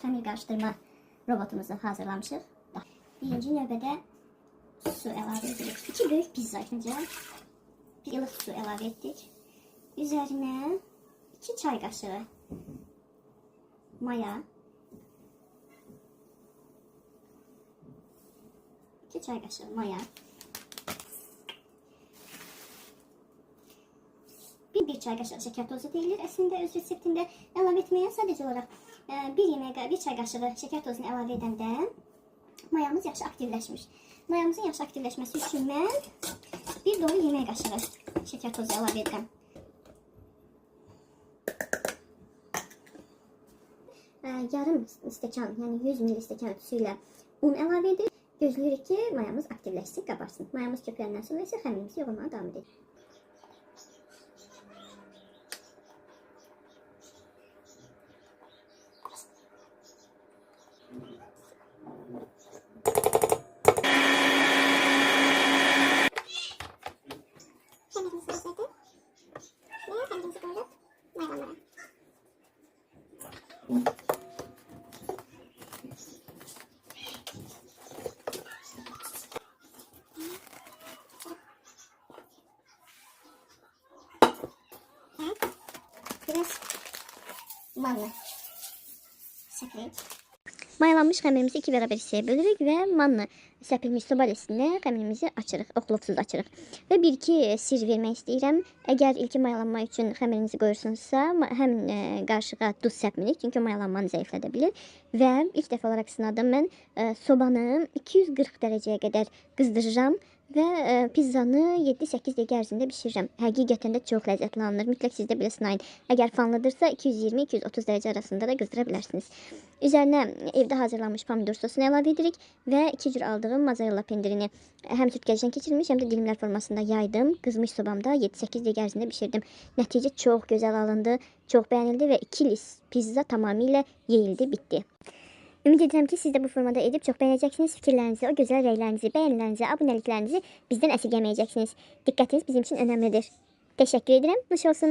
Xəmir qarışdırma robotumuzu hazırlamışıq. Birinci növbədə su əlavə edirik. 2 böyük pizza öncə bir ılıq su əlavə etdik. Üzərinə 2 çay qaşığı maya, 2 çay qaşığı maya, bir çay qaşığı şəkər tozu deyilir. Əslində öz reseptində əlavə etməyə sadəcə olaraq bir çay qaşığı şəkər tozunu əlavə edəndə mayamız yaxşı aktivləşmiş. Mayamızın yaxşı aktivləşməsi üçün mən bir dolu yemək qaşığı şəkər tozu əlavə edirəm. Yarım stəkan, yəni 100 ml stəkan ölçüsü ilə un əlavə edirik. Gözləyirik ki, mayamız aktivləşsin, qabarsın. Mayamız köpürəndən sonra isə xəmirimizi yoğurmağa davam edirik. Xəmirimizi hazırladık və xəmirimizi qoyuruq mayalanmağa. Biraz manna səpirik. Mayalanmış xəmirimizi 2 bərabər hissəyə bölürük və manna səpilmiş soba üstünə xəmirimizi açırıq, oxluqsuz açırıq. Və bir-iki sir vermək istəyirəm. Əgər ilkin mayalanma üçün xəmirinizi qoyursunuzsa, həmin qarışığa duz səpmirik, çünki mayalanmanı zəiflədə bilir. Və ilk dəfə olaraq sınadım mən, sobanı 240 dərəcəyə qədər qızdırıram və pizzanı 7-8 dəqiqə ərzində bişirirəm. Həqiqətən də çox ləzzətli alınır. Mütləq siz də belə sınayın. Əgər fanlıdırsa 220-230 dərəcə arasında da qızdıra bilərsiniz. Üzərinə evdə hazırlanmış pomidor sosunu əlavə edirik və 2 cür aldığım mozzarella pendirini həm sütkəcdən keçirilmiş, həm də dilimlər formasında yaydım. Qızmış sobamda 7-8 dəqiqə ərzində bişirdim. Nəticə çox gözəl alındı, çox bəyənildi və 2 lis pizza tamamilə yeyildi, bitdi. Ümid edirəm ki, siz də bu formada edib çox bəyənəcəksiniz. Fikirlərinizi, o gözəl rəylərinizi, bəyənilərinizi, abunəliklərinizi bizdən əsirgəməyəcəksiniz. Diqqətiniz bizim üçün önəmlidir. Təşəkkür edirəm. Nuş olsun.